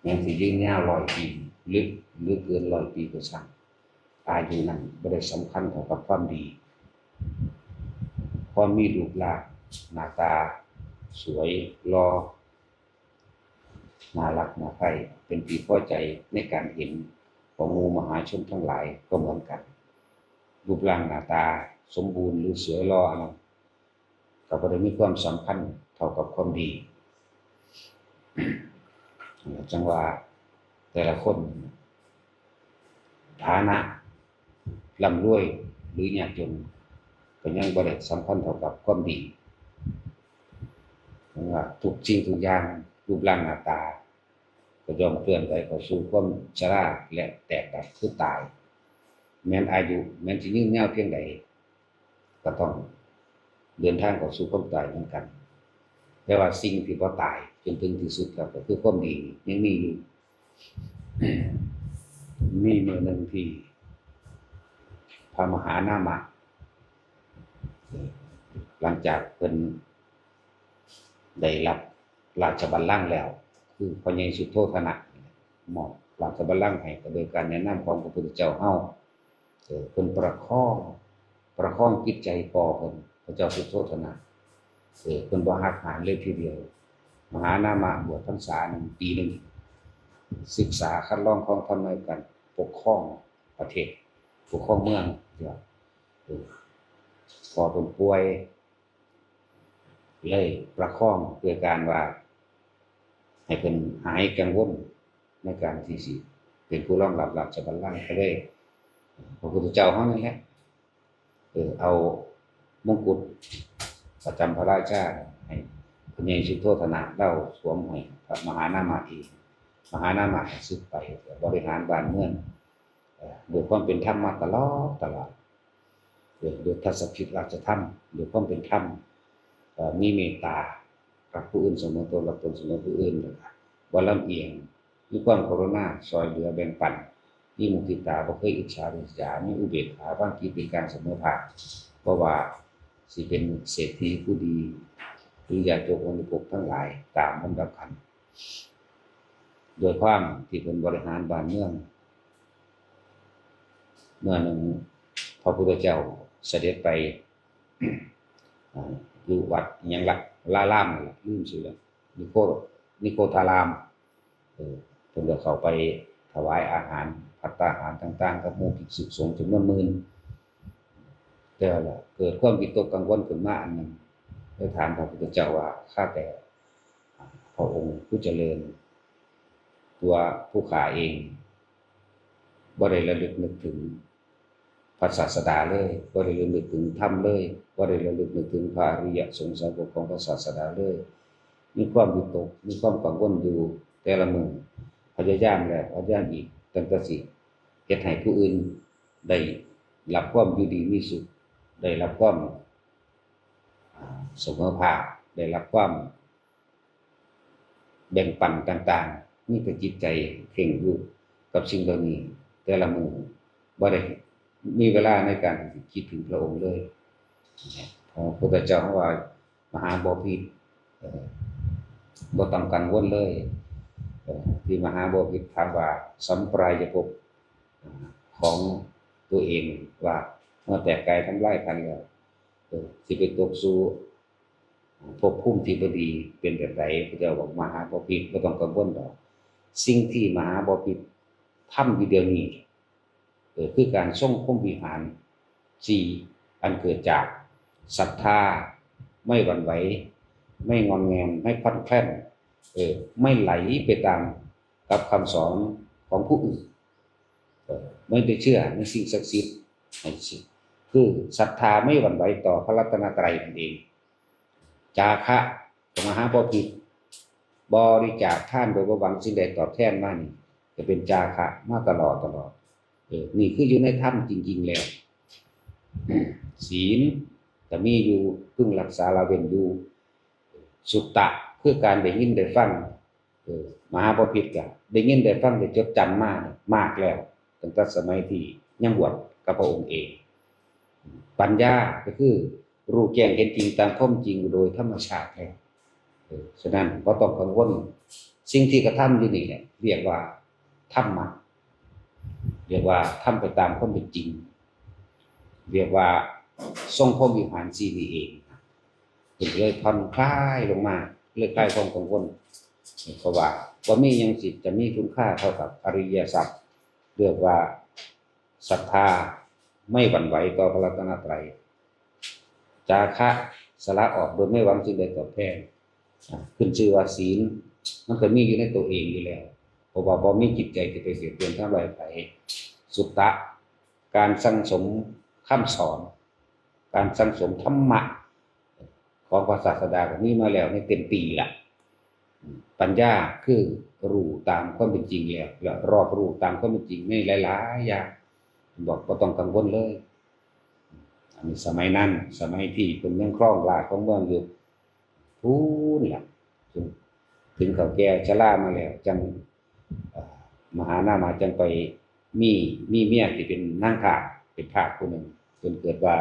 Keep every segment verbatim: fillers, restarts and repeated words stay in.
แม้นสิยืนยาวร้อยปี หรือ หรือเกินร้อยปีก็ช่าง อายุนั้นบ่ได้สำคัญเท่ากับความดี ความมีรูปร่างหน้าตาสวยหล่อ น่ารักน่าใคร่ เป็นที่พอใจในการเห็นของหมู่มหาชนทั้งหลายก็เหมือนกัน รูปร่างหน้าตาสมบูรณ์หรือสวยหล่ออันนั้น ก็บ่ได้มีความสำคัญเท่ากับความดี จั่งว่าแต่ละคน ฐานะร่ำรวยหรือยากจน ก็ยังบ่ได้สำคัญเท่ากับความดี เพราะว่าทุกสิ่งทุกอย่าง รูปร่างหน้าตา ก็ย่อมเคลื่อนไหวเข้าสู่ความชราและแตกดับคือตาย แม้นอายุแม้นสิยืนยาวเพียงใด ก็ต้องเดินทางเข้าสู่ความตายเหมือนกัน แต่ว่าสิ่งที่บ่ตายจนถึงที่สุดแล้วก็คือความดียังมีอยู่ มีมื้อหนึ่งที่พระมหานามะ หลังจากเพิ่นได้รับราชบัลลังก์แล้ว คือพ่อใหญ่สุโธทนะมอบราชบัลลังก์ให้ก็โดยการแนะนำของพระพุทธเจ้าเฮา เออ เพิ่นประคอง ประคองจิตใจพ่อเพิ่น พระเจ้าสุโธทนะ เออ เพิ่นบ่หักหานเลยทีเดียว มหานามะบวชพรรษาหนึ่งปีหนึ่ง ศึกษาคัดลองของธรรมในการปกครองประเทศ ปกครองเมือง เออ พ่อเพิ่นป่วย เลยประคองด้วยการว่า ให้เพิ่นหายกังวลในการที่สิเป็นผู้รองรับราชบัลลังก์ ก็เลย พระพุทธเจ้าเฮานั่นแหละ เออ เอามงกุฎประจำพระราชาให้พระใหญ่สุโธทนะเล่าสวมให้พระมหานามะเอง มหานามะก็สึกไปบริหารบ้านเมือง เอ่อ ด้วยความเป็นธรรมมาตลอด ตลอด เอ่อ ด้วยทัศพิธราชธรรม ด้วยความเป็นธรรม เอ่อ มีเมตตา รักผู้อื่นเสมอตน รักตนเสมอผู้อื่น แล้วก็บ่ลำเอียง มีความกรุณา ช่วยเหลือแบ่งปัน มีมุทิตา บ่เคยอิจฉาริษยา มีอุเบกขา วางจิตเป็นกลางเสมอภาค เพราะว่าสิเป็นเศรษฐีผู้ดี หรือยาจกบริโภคทั้งหลายตามลำดับขั้น โดยความที่เพิ่นบริหารบ้านเมือง เมื่อหนึ่งพระพุทธเจ้าเสด็จไป อ่า อยู่วัดอิหยังละ ลารามนั่นล่ะ ลืมชื่อแล้ว นิโค นิโคทาราม เออ เพิ่นก็เข้าไปถวายอาหาร ภัตตาหารต่างๆ กับหมู่ภิกษุสงฆ์จำนวนหมื่น แต่ว่าเกิดความวิตกกังวลขึ้นมาอันหนึ่ง ได้ถามพระพุทธเจ้าว่า ข้าแต่พระองค์ผู้เจริญ ตัวผู้ข้าเอง บ่ได้ระลึกนึกถึงพระศาสดาเลย บ่ได้ระลึกนึกถึงธรรมเลย บ่ได้ระลึกนึกถึงพระอริยสงฆ์สาวกของพระศาสดาเลย มีความวิตก มีความกังวลอยู่แต่ละมื้อ พยายามแล้วพยายามอีก ตั้งแต่สิเฮ็ดให้ผู้อื่นได้รับความอยู่ดีมีสุข ได้รับความ อ่า เสมอภาค ได้รับความแบ่งปันต่างๆ มีแต่จิตใจเพ่งอยู่กับสิ่งเหล่านี้ แต่ละมื้อบ่ได้มีเวลาในการที่สิคิดถึงพระองค์เลย พระพุทธเจ้าว่ามหาบพิตร เอ่อ บ่ต้องกังวลเลย เอ่อ ที่มหาบพิตรถามว่าสัมปรายภพ อ่า ของตัวเองว่าเมื่อแตกกายทำลายขันธ์แล้ว เออ สิไปตกสู่ภพภูมิที่บ่ดีเป็นแบบใด พระเจ้าบอกมหาบพิตรบ่ต้องกังวลดอก สิ่งที่มหาบพิตรทำอยู่เดี๋ยวนี้ เออ คือการทรงพรหมวิหารสี่ อันเกิดจากศรัทธา ไม่หวั่นไหว ไม่งอนแงน ไม่คลอนแคลน เออ ไม่ไหลไปตามกับคำสอนของผู้อื่น เออ ไม่ไปเชื่อในสิ่งศักดิ์สิทธิ์ คือศรัทธาไม่หวั่นไหวต่อพระรัตนตรัยนั่นเอง จาคะ มหาบพิตร บริจาคทานโดยบ่หวังสิ่งใดตอบแทนมานี่ จะเป็นจาคะมาตลอดตลอด เออ นี่คืออยู่ในธรรมจริงๆแล้ว ศีลก็มีอยู่ พึงรักษาละเว้นอยู่ สุตตะ คือการได้ยินได้ฟัง เออ มหาบพิตรก็ได้ยินได้ฟังได้จดจำมาเนี่ยมากแล้ว ตั้งแต่สมัยที่ยังบวชกับพระองค์เอง ปัญญาก็คือรู้แจ้งเห็นจริงตามความจริงโดยธรรมชาติแล้ว เออ ฉะนั้นบ่ต้องกังวล สิ่งที่กระทำอยู่นี่แหละ เรียกว่าธรรมะ เรียกว่าทำไปตามความเป็นจริง เรียกว่าทรงพรหมวิหารสี่นี่เอง เพิ่นเลยผ่อนคลายลงมา เลยคลายความกังวล เพราะว่าบ่มีหยังสิจะมีคุณค่าเท่ากับอริยสัจ เรียกว่าศรัทธาไม่หวั่นไหวต่อพระรัตนตรัย จาคะสละออกโดยไม่หวังสิ่งใดตอบแทน อ่า ขึ้นชื่อว่าศีล มันก็มีอยู่ในตัวเองอยู่แล้ว เพราะว่าบ่มีจิตใจที่ไปเบียดเบียนทำลายไผ สุตตะ การสั่งสมคำสอน การสั่งสมธรรมะ ของพระศาสดาก็มีมาแล้วในเต็มที่ละ ปัญญาคือรู้ตามความเป็นจริงแล้ว และรอบรู้ตามความเป็นจริงในหลายๆอย่าง บอกบ่ต้องกังวลเลย อันนี้สมัยนั้น สมัยที่เพิ่นยังครองราชย์ครองเมืองอยู่ พู้นล่ะ ถึง ถึงเขาแก่ชรามาแล้ว จัง เอ่อ มหานามะจังไปมี มีเมียที่เป็นนางทาส เป็นทาสผู้หนึ่ง จนเกิดว่า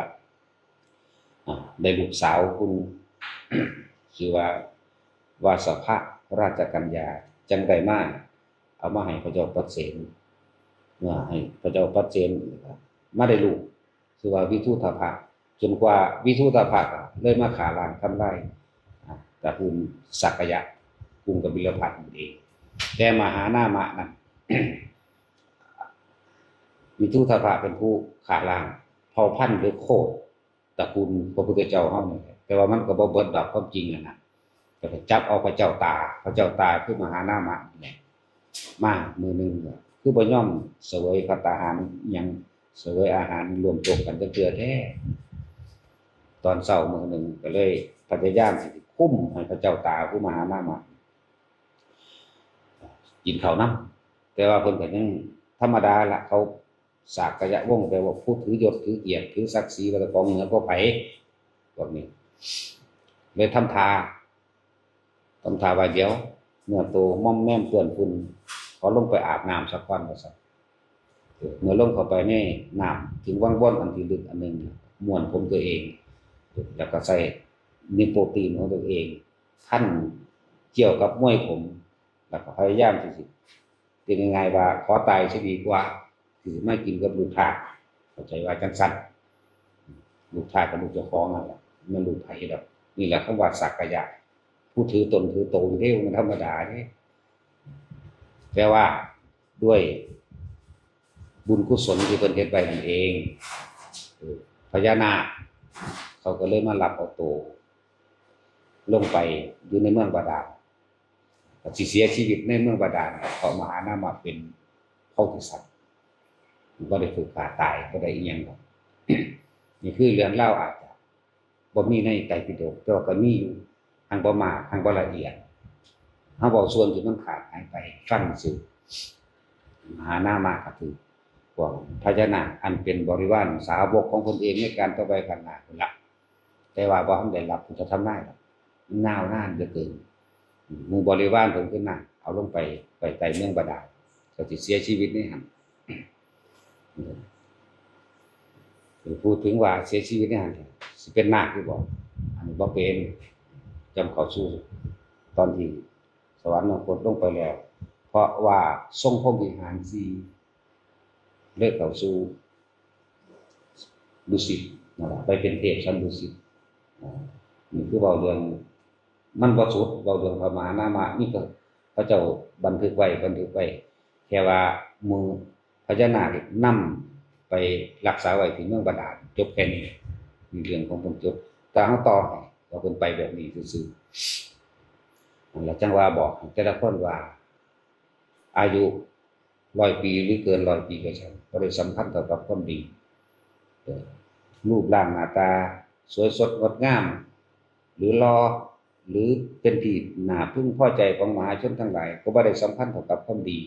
อ่า ได้ลูกสาวผู้หนึ่ง ชื่อว่าวาสภะราชกัญญา จังได้มา เอามาให้พระเจ้าปัดเสน เมื่อให้พระเจ้าปัดเสน มาได้ลูก ชื่อว่าวิทูธพะ จนกว่าวิทูธพะเลยมาฆ่าล้างทำลาย อ่า ตระกูลสักยะ กรุงกบิลพัสดุ์นั่นเอง แต่มหานามะนั้น วิทูธพะเป็นผู้ฆ่าล้างเผ่าพันธุ์หรือโคตรตระกูลพระพุทธเจ้าเฮานี่แหละ แต่ว่ามันก็บ่เบิดดอกความจริงอะนะ ก็ไปจับเอาพระเจ้าตา พระเจ้าตาคือมหานามะนี่แหละ มามื้อหนึ่งก็คือบ่ยอมเสวยภัตตาหารอิหยัง เสวยอาหารร่วมโต๊ะกันจักเทื่อแท้ ตอนเช้ามื้อหนึ่งก็เลยพยายามสิคุมให้พระเจ้าตาคือมหานามะ กินข้าวนำ แต่ว่าเพิ่นก็ยังธรรมดาละ เขาสากยะวงศ์ แปลว่าผู้ถือยศถือเกียรติถือศักดิ์ศรีว่าเจ้าของเหนือกว่าไผ พวกนี้ เลยทำท่า ทำท่าว่าเดี๋ยว เนื้อโตมอมแมมเปื้อนฝุ่น ขอลงไปอาบน้ำสักก่อนว่าซั่น เออ เมื่อลงเข้าไปในน้ำ ถึงวังวนอันที่ลึกอันหนึ่ง ม้วนผมตัวเอง แล้วก็ใส่นิโคตินของตัวเอง ขั้นเกี่ยวกับมวยผม แล้วก็พยายามที่สิ เป็นยังไงว่าขอตายซะดีกว่า ที่สิมากินกับลูกทาส เข้าใจว่าจังซั่น ลูกทาสกับลูกเจ้าของนั่นแหละ มันลูกไผดอก นี่แหละคำว่าสักยะ ผู้ถือตนถือโตอยู่เด้ มันธรรมดาเด้ แต่ว่าด้วยบุญกุศลที่เพิ่นเฮ็ดไว้นั่นเอง เออ พญานาคเขาก็เลยมารับเอาโต ลงไปอยู่ในเมืองบาดาล ก็สิเสียชีวิตในเมืองบาดาล เพราะมหานามะเป็นโพธิสัตว์ บ่ได้ถูกฆ่าตาย บ่ได้อิหยังดอก นี่คือเรื่องราวอาจจะบ่มีในไตรปิฎก แต่ว่าก็มีอยู่ หั่งบ่มาก หั่งบ่ละเอียด เฮาเว้าส่วนที่มันขาดหายไป ฟังซื่อ มหานามะก็คือพวกพญานาคอันเป็นบริวารสาวกของเพิ่นเองในการต่อไปข้างหน้าพุ้นละ แต่ว่าบ่ทันได้รับพุทธธรรมนายดอก มันยาวนานเหลือเกิน หมู่บริวารเพิ่นคือนาค เอาลงไป ไปใต้เมืองบาดาล ก็สิเสียชีวิตในหั่น หรือพูดถึงว่าเสียชีวิตในหั่น สิเป็นนาคหรือบ่ อันนี้บ่เป็น จำเข้าสู่ตอนที่สวรรคตลงไปแล้ว เพราะว่าทรงพรหมวิหารสี่ เลยเข้าสู่ดุสิตนั่นล่ะ ไปเป็นเทพชั้นดุสิต อ่า นี่คือเว้าเรื่อง มันบ่สุด เว้าเรื่องพระมหานามะ นี่ก็พระเจ้าบันทึกไว้ บันทึกไว้ แค่ว่าหมู่พญานาคนำไปรักษาไว้ที่เมืองบาดาล จบแค่นี้ มีเรื่องของเพิ่นจบ แต่เฮาต่อให้ว่าเพิ่นไปแบบนี้ซื่อๆ นั่นล่ะ จังว่าบอกให้แต่ละคนว่า อายุร้อยปีหรือเกินร้อยปีก็ช่าง บ่ได้สำคัญเท่ากับความดี เออ รูปร่างหน้าตาสวยสดงดงาม หรือหล่อ หรือเป็นที่น่าพึงพอใจของมหาชนทั้งหลาย ก็บ่ได้สำคัญเท่ากับความดี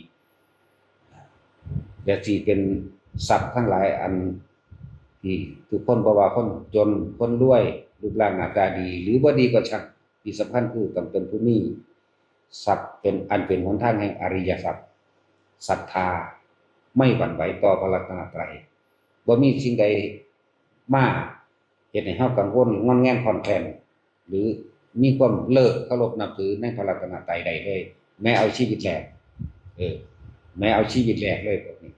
และที่เป็นทรัพย์ทั้งหลายอันที่ทุกคน บ่ว่าคนจน คนรวย รูปร่างหน้าตาดี หรือบ่ดีก็ช่าง ที่สำคัญคือต้องเป็นผู้มีทรัพย์เป็นอันเป็นหนทางแห่งอริยทรัพย์ ศรัทธา ไม่หวั่นไหวต่อพระรัตนตรัย บ่มีสิ่งใดมาเฮ็ดให้เฮากังวลงอนแงนคลอนแคลน หรือมีความเลิกเคารพนับถือในพระรัตนตรัยได้เลย แม้เอาชีวิตแลก เออ แม้เอาชีวิตแลกเลยพวกนี้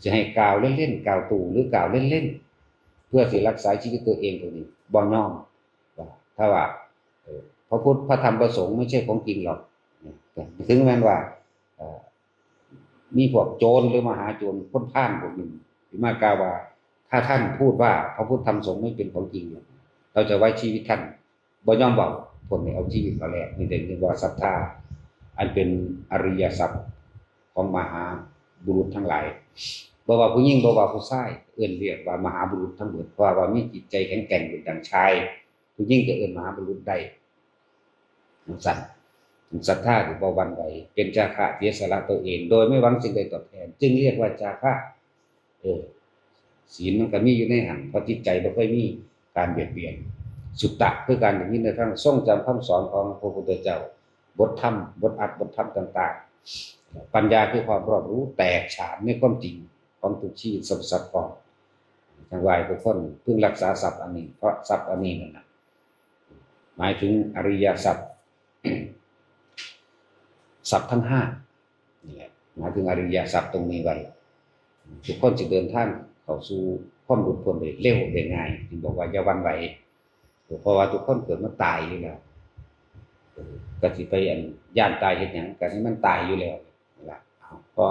สิให้กล่าวเล่นๆ กล่าวตู่หรือกล่าวเล่นๆ เพื่อสิรักษาชีวิตตัวเองตรงนี้ บ่ยอม ว่า ถ้าว่า เอ่อ พระพุทธ พระธรรม พระสงฆ์ไม่ใช่ของจริงหรอก ถึงแม้ว่า เอ่อ มีพวกโจรหรือมหาโจร คนพาลพวกหนึ่ง ที่มากล่าวว่า ถ้าท่านพูดว่าพระพุทธธรรมสงฆ์ไม่เป็นของจริง เราจะไว้ชีวิตท่าน บ่ยอมเว้า พวกนี้เอาชีวิตมาแลก นี่เรียกว่าศรัทธา อันเป็นอริยทรัพย์ของมหาบุรุษทั้งหลาย บ่ว่าผู้หญิง บ่ว่าผู้ชาย เอิ้นเรียกว่ามหาบุรุษทั้งหมด เพราะว่ามีจิตใจแข็งแกร่งเป็นดังชาย ผู้หญิงก็เอิ้นมหาบุรุษได้ จั่งซั้น ศรัทธาที่บ่หวั่นไหว เป็นจาคะเสียสละตัวเอง โดยไม่หวังสิ่งใดตอบแทน จึงเรียกว่าจาคะ เออ ศีลมันก็มีอยู่ในหั้น เพราะจิตใจบ่เคยมีการเบียดเบียน สุตตะคือการได้ยินได้ฟัง ทรงจำคำสอนของพระพุทธเจ้า บทธรรม บทอัด บทธรรมต่างๆ ปัญญาคือความรอบรู้แตกฉานในความจริงของทุกชีวิตสรรพสัตว์พ้อง จั่งว่าให้ทุกคนพึงรักษาทรัพย์อันนี้ เพราะทรัพย์อันนี้นั่นน่ะ หมายถึงอริยทรัพย์ ทรัพย์ทั้งห้า นี่แหละ หมายถึงอริยทรัพย์ตรงนี้ไว้ ทุกคนสิเดินทางเข้าสู่ความหลุดพ้นได้เร็วได้ง่าย จึงบอกว่าอย่าหวั่นไหว เพราะว่าทุกคนเกิดมาตายอยู่แล้ว ก็สิไปอันย้านตายเฮ็ดหยัง ก็ให้มันตายอยู่แล้ว นั่นล่ะ เอา พอ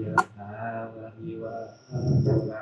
ยะถาวาริวาหาปูรา